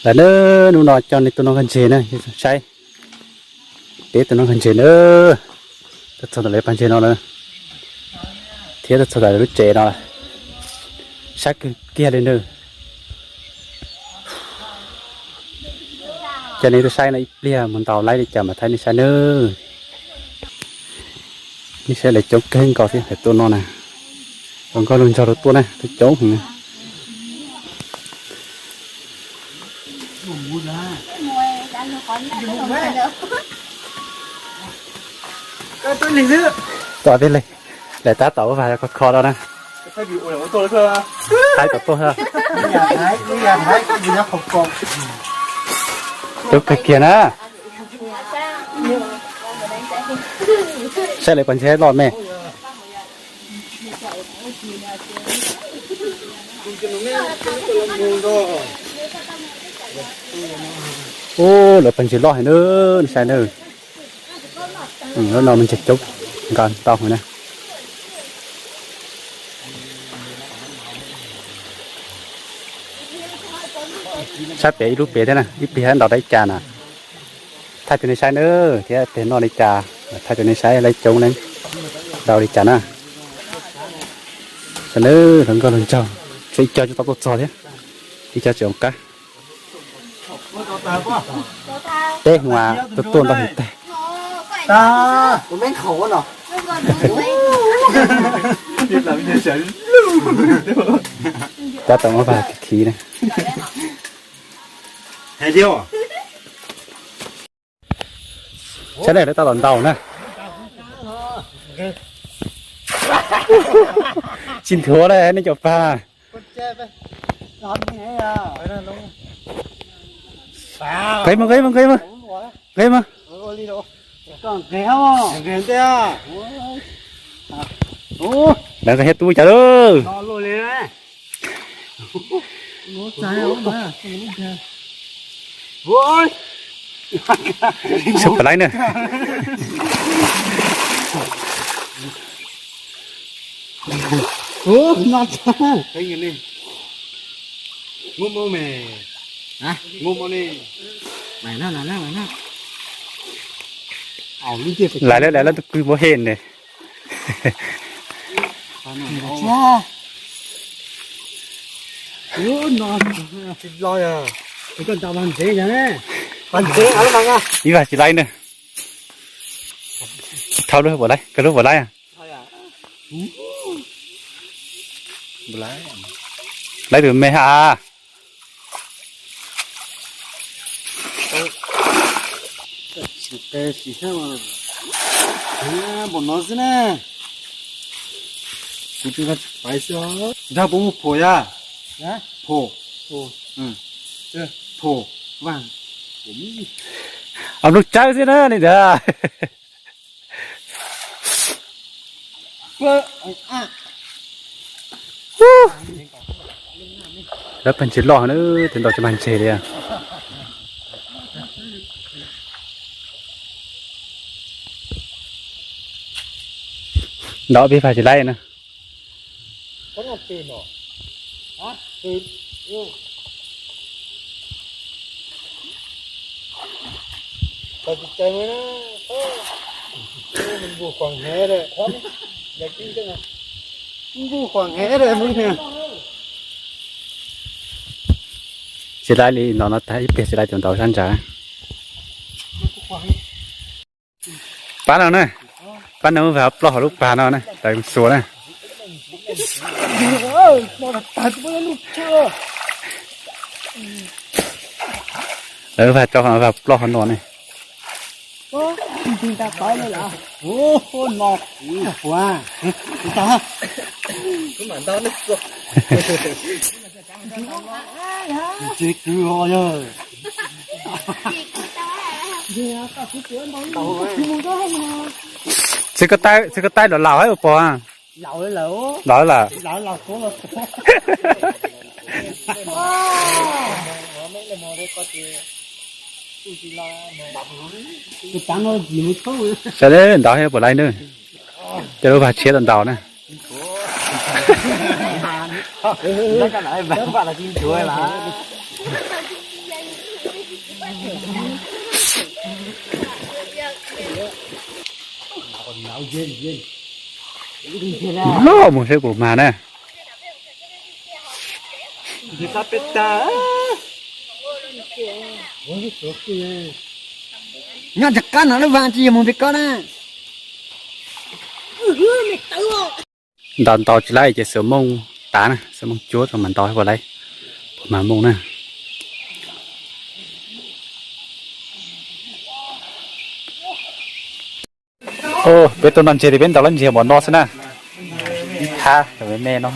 Lawm na, hnub no coj nej tuaj noj khaub ntseg na, saib peb tuaj noj khaub ntseg na, tuaj txog ntawm lawv pas ntseg no na, thiab tuaj txog ntawm lub tsev no, saib kawg kiag li na. Coj nej tuaj saib no ib pliag mus ntaus laib li cas mam thaij nej saib na. Nej saib lawv coob kawg nkaus thiab, lawv tuaj no na, hluas nkauj hluas nraug los tuaj na, tuaj coob heev na. Tom peb leeg, lawv tab tom ua vas kho kho no na. Thaib tom tuaj, coob kawg kiag na. Saib lawv pas ntseg loj me. Ub, lawv pas ntseg loj heev na, saib na. Lub no me ntsis coob nqa ntau heev na. Saib pem ib lub pem thiab na, ib pliag ntaus dab ib cas na. Thaij rau nej saib na, thiab pem noj li cas, thaij rau nej saib lawv coob leej ntau li cas na. Saib na, hluas nkauj hluas nraug, tshuav ib co tsis tau tuaj txog thiab, ib co tseem qab. Peb hua tuaj tuaj ntau heev tag. Tab tom muab pag khiv na. Saib na, lawv tab tom ntaus na. Tsis nthuav li nej cov pag. Nqis mas, nqis mas, nqis mas, nqis mas. Lawv nqis thiab tub cas lawm. Sab pam laib na. Lais lawm, lais lawm, tus kwv muab hem ne. Ib vas tsis laib na. Thau lub puas laib, koj lub puas laib. Laib tus me ha. Npaum no xwb na. Kuv tsis pais xwb. Nrog puas mus phom ya? Phom. Phom. Vaj. Ob lub tsawb xwb na li ntawd. Lawv pag ntseg loj na, tes ntaus tsis mag ntseg li. Ntaus peb pag tsis laib na. Tsis laib li no, no tag ib pliag tsis laib tus ntaus sab ntsa. Pab no na, pab no mus vas ploj hauv lub pag no na, tawm xuas na. Lawv vas tso vas ploj hauv no ne. Txiv ko taw, txiv ko taw los laus hab ua pog. Laus lawm. Sawv daws ntaus puas laib na. Coj lub vas tshiab tuaj ntaus na. Loj mus seb puas mag na. Nyob rov qab no lub vaj tsis yog mus pem ko na. Ntaus ntaus tsis laib ces xuas mooj tav na, xuas mooj cuab rau mas ntaus puas laib, puas mag mooj na. Peb tuaj noj ntseg li peb ntaus lab ntseg npaum no xwb na. Ib thab me me no.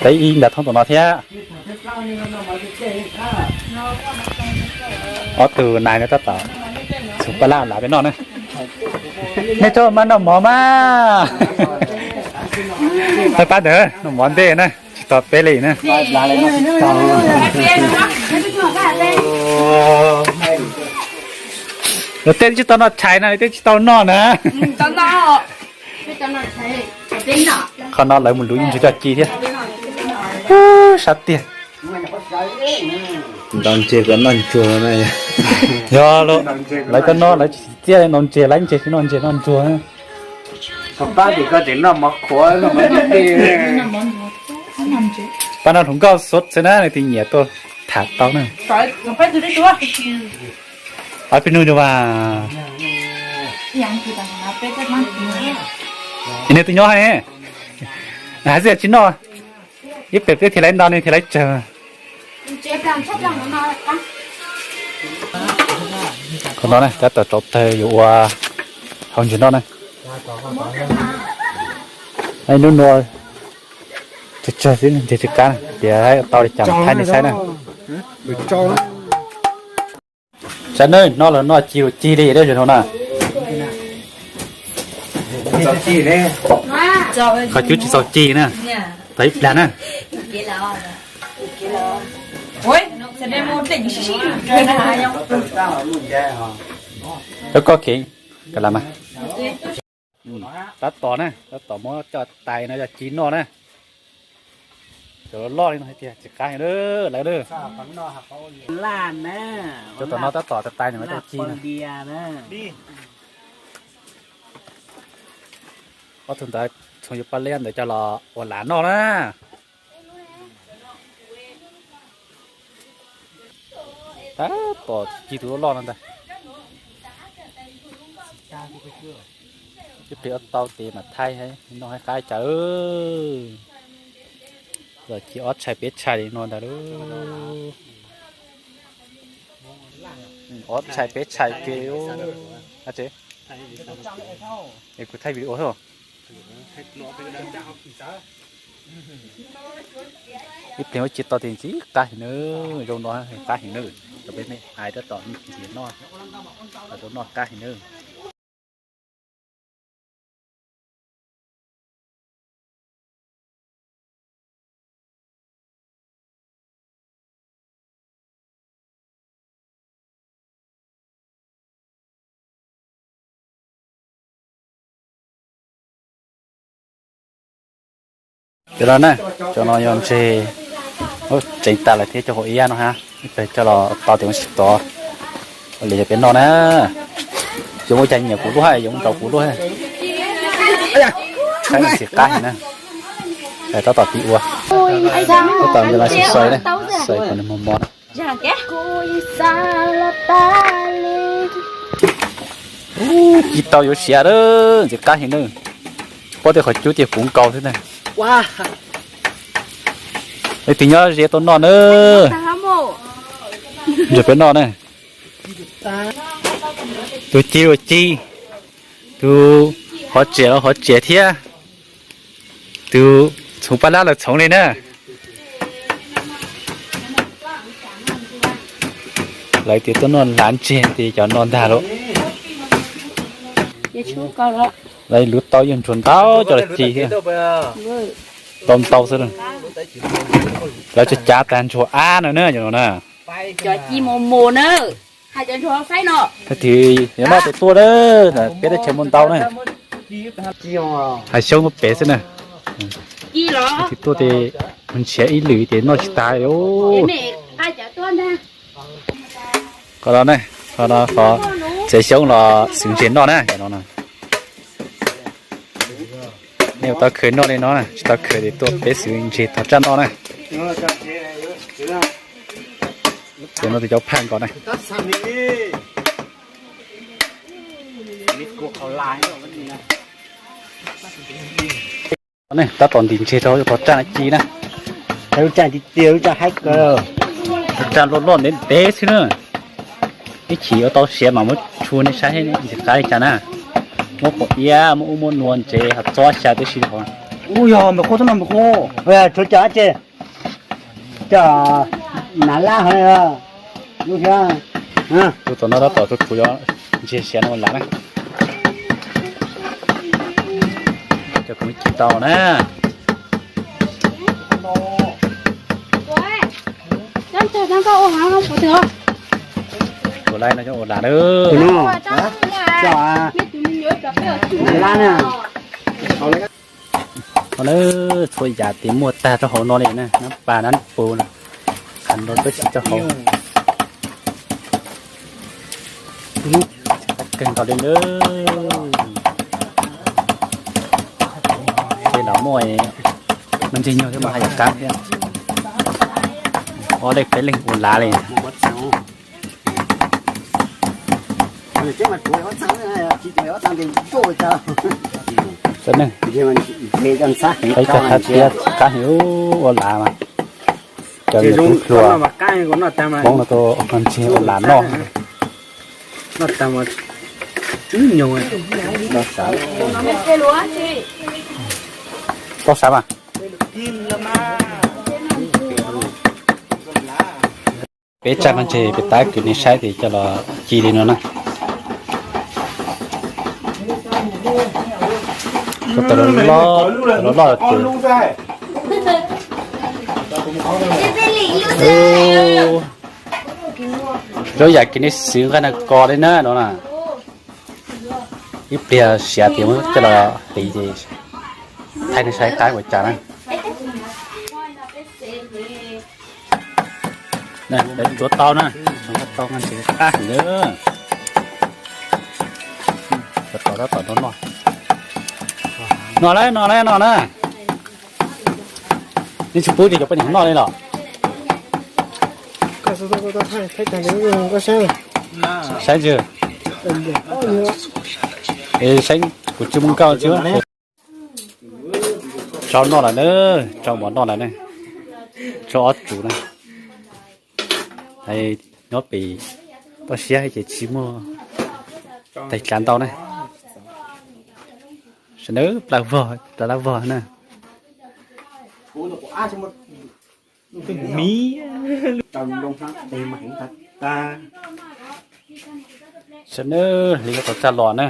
Peb ib nta thoob tom no thiab. Ob tug nais no tab tom txhoov paj lab lav peb noj na. Nej tso mas noj mov mas. Pab ntawd noj mov ntej na, tsis tau peb li na. Luag tej tsis tau noj tshais na, tej tsis tau noj na. Qhov no lawv mus luv ib ntsug coj ci thiab. Sab tiag. Ntaus ntseg kom noj ntsuag na. Yog lawv cov no lawv tsis txiaj ntaus ntseg, laib ntseg tsis noj ntseg noj ntsuag. Pab tim ko tseem noj mov qhuav. Pab no hluas nkauj xov xwb na, nws tis nyiam tuaj tham tau na. Ob peb nub dua vas. Nws twb nyob hais, hais txij tsis noj, ib pem peb thiaj laib nto nws thiaj laib tsawg. Qhov no na tab tom rau tawg yuav ua hauv ntsis noj na. Ib hnub nua tsawg tsawg xwb ntseg tsis qab, tias tau li cas thaij nej saib na. Saib nawb, noj los noj ci los ci li dab zaum no na. Qhov cub tsis txaus ci na, tau ib plag na. Cov koj kev ka las mas. Tab tom na, tab tom muab coj tais no coj ci noj na. Cov loj loj li no hais tias tsis qab heev lawm na. Cov tom no tab tom tais tais nws coj ci na. Ob tug ntawd txhoov yuav paj liab ntawd coj los ua lav noj na. Tab tom ci tus loj loj no ntag. Ib pliag tau tes mam thaij noj haib qab cas. Los ci ob tshais peb tshais li no ntag lauj. Ob tshais peb tshais ke. Es kuv thaij video thiab. Ib pliag ua ci tau tes ntxiv qab heev na, zoo no qab heev na. Cov peb me ais tab tom ntxiv noj, tab tom noj qab heev na. Cov no na, cov no yog ntseg tseev tas lawm thiab cov hauv iab no ha, ib pliag coj los tau tes ua tsis tau. Ua li yog peb noj na, yog ua cas nyiam kuv luaj, yog ua rau kuv luaj. Saib ntxiv qab heev na. Tab tom tiv ua, tab tom ntawd no xaws xaws na, xaws kom nws mos mos na. Ci tau yuav siav lawm, ntxiv qab heev na. Pob tej qhov cub tias puv nkaus xwb na. Leej twg nyob ze tuaj noj na. Ntsuag peb noj na. Tus ci los ci, tus hov tsiav los hov tsiav thiab, tus txhoov paj lab los txhoov li na. Lawv tias tuaj noj lav ntseg tias cov no ntag lauj. Lawv luv tau yeej ntsuag ntau cov los ci thiab. Tau ntau xwb. Lawv tsuas cav tas ntsuag ab no na, cov no na. Cov ci mos mos na. Hais cov ntsuag saib no. Tag kis yuav noj tes tuaj na, peb teb chaws muaj ntau na. Hais xyoob muaj pem xwb na. Tag kis tuaj tes Ntshiav ib lwm ces noj tsis tag li. Qhov no ne, qhov no qhov txiav xyoob los xwm ntseg noj na, cov no na. Nej tau khaws noj li no na, tsis tau khaws ces tuaj peb xwm ntseg thov tsaj noj na. Cov no tus cov phaj nkaus na. Tab tom ntim ntseg rau thov tsaj ci na. Lub tsaj tiag tiag, lub tsaj haib kawg. Lub tsaj loj loj ntev ntev xwb na. Ib chim yuav tau siav mas muab tshua nej saib ntxim qab li cas na. Muab quav iab, muab ub muab nua ntsev ho txob xyaw tib si. Ub yog me qhuav, txhob no me qhuav. Tshuav cov ces cov nav lab ho lub thiab. Tus tom no tab tom tsuav tsuav yuav ntseg siav no ua lav na. Cov kuv me ci tau na. Ua lav no cov ua lav na. Lav na. Ho na, txhua yam tes muaj tag rau hauv no li na, nab pas nab pus na, qhov no twb tsis rau hauv. Kawg nkaus li na. Ces los muaj me ntsis nyuag thiab mas haj yam qab thiab. Ob leeg peb leeg ua lav li. Peb cov qab tiab qab heev ua lav mas, cov niam tub hluas Hmoob no tau ntseg ua lav noj. Tau sav mas. Peb tsaj no ces peb tab kwv nej saib ces coj los ci li no na. Tab tom loj loj ces zoo yam kev nej xwv nqaij na ko li na no na. Ib pliag siav tias muab coj los hliv ces thaij nej saib qab ua cas na. Tsuav tau na, tsuav tau nqaij ntses qab heev na. Tsuav tau tab tom noj noj. No lawm no lawm no na. Nej tsis pub ces cov poj niam noj li los? Saib ntsis. Saib kuv tsis muaj nkauj tsis. Tsau noj lawm na, tsau mov noj lawm na. Tsau ob tsuv na. Nyob pem toj siab ces tsis muaj tais tsav ntau na. Sawv daws plaub vog, plaub vog na. Sawv daws hliv tau tsaj los na.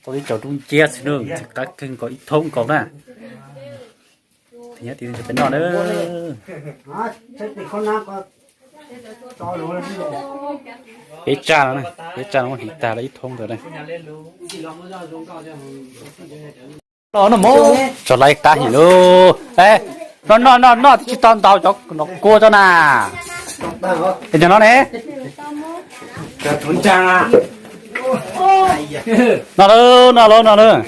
Tau ib co dub nciab xwb na, qab kawg nkaus ib thoob nkaus na. Peb noj na. Peb tsaj no na, peb tsaj no hliv tag lawm ib thoob ntawd na. Tso laib qab heev lauj. Noj noj noj noj tsis tau ntau cov no kua tso na. Es cov no ne. Noj lauj, noj lauj, noj lauj.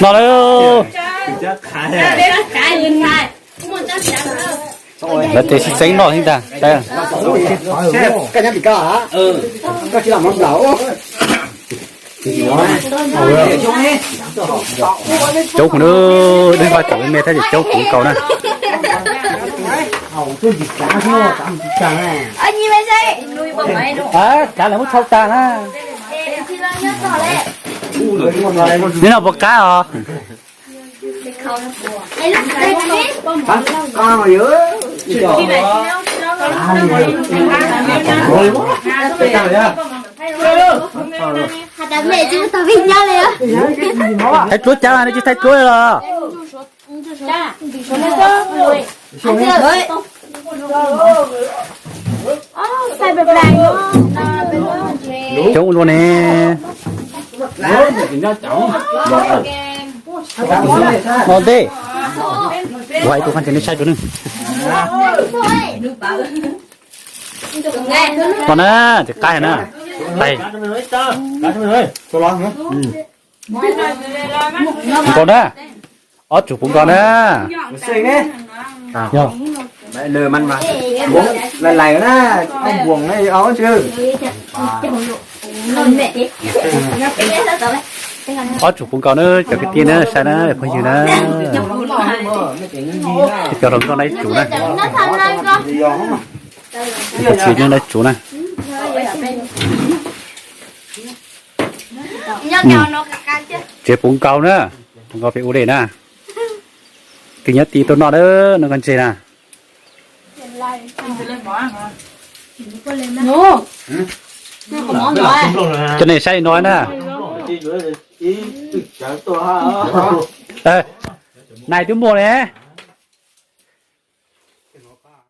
Noj lauj. Lawv tes sib txeeb noj thiab ntag. Coob kuv na, dej vaj tsom me me thiab ces coob kuv nkaus na. Kav lawv muab tshau tag na. Neb noj puas qab os? Thaij duab cas mas nws tsis thaij duab li los? Coob ua luaj ne. No ntej, ua ib tug qhov tseem nej saib tsuas ne. No na, tsis qaib na. Tais. Nkaus na. Ob tsum puv nkaus na. Yog. Ob tsum puv nkaus na, cov kwv tij na, saib na, phooj ywg na. Cov hluas nkauj na ib tsum na. Cov txiv neej na ib tsum na. Tsev puv nkaus na, nkaus pem ua dej na. Tig nyob ti tuaj noj na, noj koj ntse na. Cov nej saib li no na. Nais twb muaj ne.